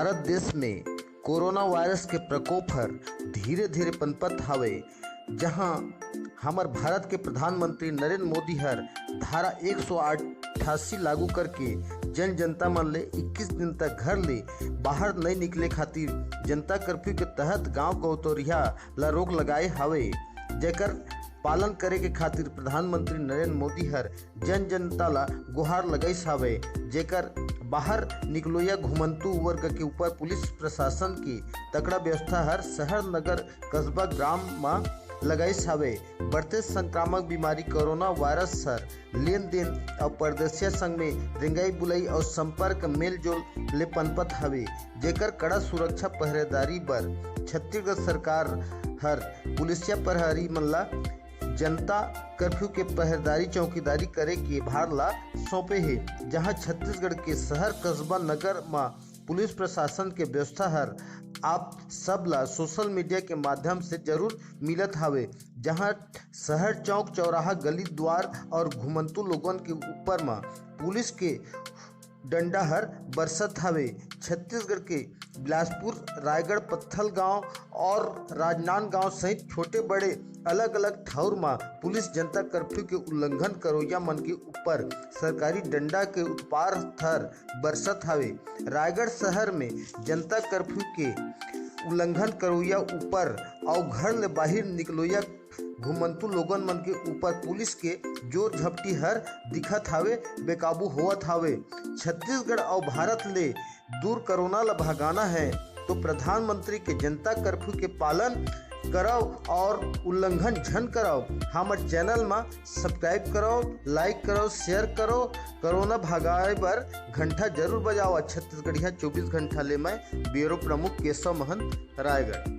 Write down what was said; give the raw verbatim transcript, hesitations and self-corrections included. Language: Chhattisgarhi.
भारत देश में कोरोना वायरस के प्रकोप हर धीरे-धीरे पनपत हावे, जहां हमर भारत के प्रधानमंत्री नरेंद्र मोदी हर धारा एक सौ अट्ठासी लागू करके जन जनता मन ले इक्कीस दिन तक घर ले बाहर नइ निकले खातिर जनता कर्फ्यू के तहत गांव गौतोरिया ला रोक लगाए हावे, जेकर पालन करे के खातिर प्रधानमंत्री नरेंद्र मोदी हर जन जनता ला गुहार लगाइस हावे, जेकर बाहर निकलोइया घुमंतू वर्ग के ऊपर पुलिस प्रशासन के तकड़ा व्यवस्था हर शहर, नगर, कस्बा, ग्राम म लगाइस हावे। बढ़ते संक्रामक बीमारी कोरोना वायरस हर लेन देन अउ परदेसिया संग में रेंगाई बुलाई अउ संपर्क मेलजोल ले पनपत हवे, जेकर कड़ा सुरक्षा पहरेदारी बर छत्तीसगढ़ सरकार हर पुलिसिया प्रहरी मन ला जनता कर्फ्यू के पहरेदारी चौकीदारी करे के भार ला सौंपे हे, जहां छत्तीसगढ़ के शहर, कस्बा, नगर म पुलिस प्रशासन के व्यवस्था हर आप सब ला सोशल मीडिया के माध्यम से जरूर मिलत हावे, जहां शहर, चौक चौराहा, गली द्वार और घुमंतू लोगन के ऊपर म पुलिस के डंडा हर बरसत हावे। छत्तीसगढ़ के बिलासपुर, रायगढ़, पत्थलगांव और राजनांदगांव सहित छोटे बड़े अलग-अलग ठौर म पुलिस जनता कर्फ्यू के उल्लंघन करोइया मन के ऊपर सरकारी डंडा के उत्पात हर बरसत हावे। रायगढ़ शहर में जनता कर्फ्यू के उल्लंघन करोइया ऊपर अउ घर ले बाहिर निकलोइया घुमंतू लोगन मन के ऊपर पुलिस के जोर झपटी हर दिखत हावे, बेकाबू होवत हावे। छत्तीसगढ़ अउ भारत ले दूर कोरोना ला भगाना है तो प्रधानमंत्री के जनता कर्फ्यू के पालन करव और उल्लंघन झन करव। हमर चैनल मा सब्सक्राइब करव, लाइक करव, शेयर करव। कोरोना भगाए बर घंटा जरूर बजाव। छत्तीसगढ़िया चौबीस घंटा ले मैं ब्यूरो प्रमुख केशव महंत, रायगढ़।